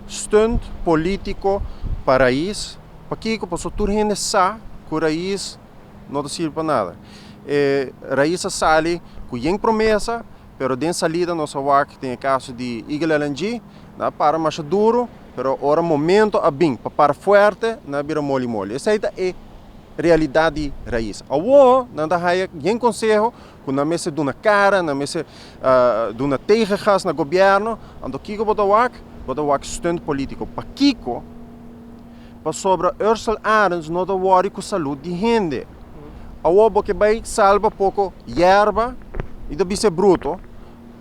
Stunt polítiko pa Raiz. Pakiko? Pasobra tur hende sa ku Raiz no ta sirbi pa nada. E Raiz a sali ku yen promesa, pero den salida nos a wak den e kaso di Eagle LNG, nan a para masha duru, pero ora momento a bin pa para fuerte, nan a bira moli moli. Esei ta e realidat di Raiz. Awor nan ta haya yen konseho ku nan mester duna kara, nan mester duna tegengas na gobièrnu. Anto kiko bo ta wak? Bo ta wak stunt polítiko. Pakiko? Pasobra Ursel Arends no ta wòri ku salud di hende. Awor bo ke bai salba poko yerba i ta bisa e bruto,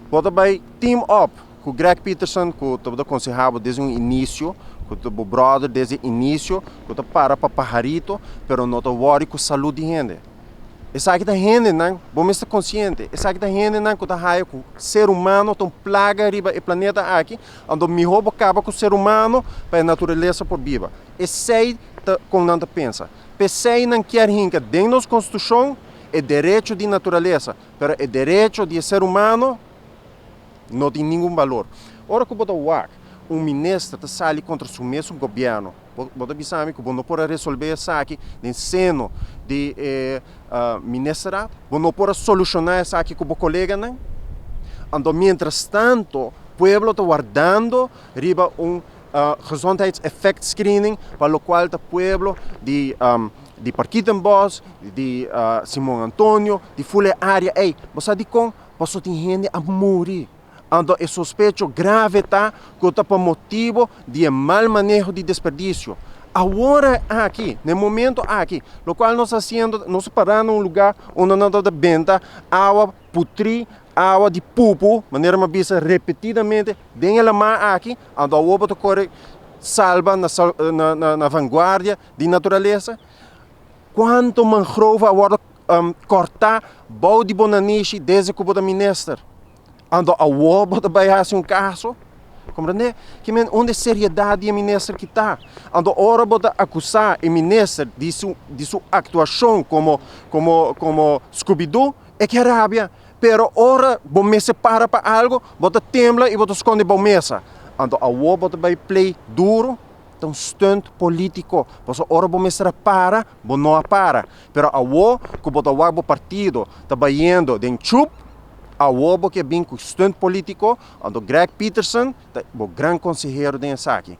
bo ta bai team up ku Greg Peterson ku tabata konsehá bo desde un inisio, ku ta bo bròder desde inisio, ku ta para pa paharito, pero no ta wòri ku salud di hende. Esaki ta hendenan, bo mester konsiente, esaki ta hendenan ku ta haya ku ser humano ta un plaga riba e planeta aki, anto mihó bo kaba ku ser humano pa e naturalesa por biba. Esei ta kon nan ta pensa. P'esei nan kier hinka den nos konstitushon e derecho di naturalesa, pero e derecho di e ser humano no tin ningun balor. Ora ku bo ta wak un minister ta sali kontra su mesun gobièrnu, Bo ta bisa mi ku bo no por a resolvé esaki den seno di e ministerat? Bo no por a solushoná esaki ku bo koleganan? Anto mientrastanto pueblo ta wardando riba un gezondheidseffectscreening pa lokual ta pueblo di di Parkietenbos, di Simon Antonio, di ful e área ei. Bo sa dikon? Pasobra tin hende a muri. Anto e sospecho grave ta ku ta pa motibo di e mal maneho di desperdisio. Awor aki, na e momento aki, lokual nos ta hasiendo, nos ta pará na un lugá unda nan ta benta awa putrí, awa di pupu, manera mi a bisa repetidamente, den e lamá aki, anto awor bo ta kore salba na vanguardia di naturalesa. Kuantu mangrove a wòrdu kòrtá bou di bo nanishi desde ku bo ta minister? Anto awor bo ta bai hasi un kaso? Komprendé? Ki men unda e seriedat di e minister ki ta? Anto ora bo ta akusá e minister di su di su aktuashon komo komo komo Scooby-Doo, e ke rabia. Pero ora bo mester para pa algu, bo ta tembla i bo ta skonde bou mesa. Anto awor bo ta bai play duru? Ta un stunt politico, pasobra ora bo mester a para, bo no a para. Pero awo cu bo ta wak bo partido ta bayendo den chup, awo bo ke bin cu stunt politico, anto Greg Peterson ta bo gran consehero den esaki.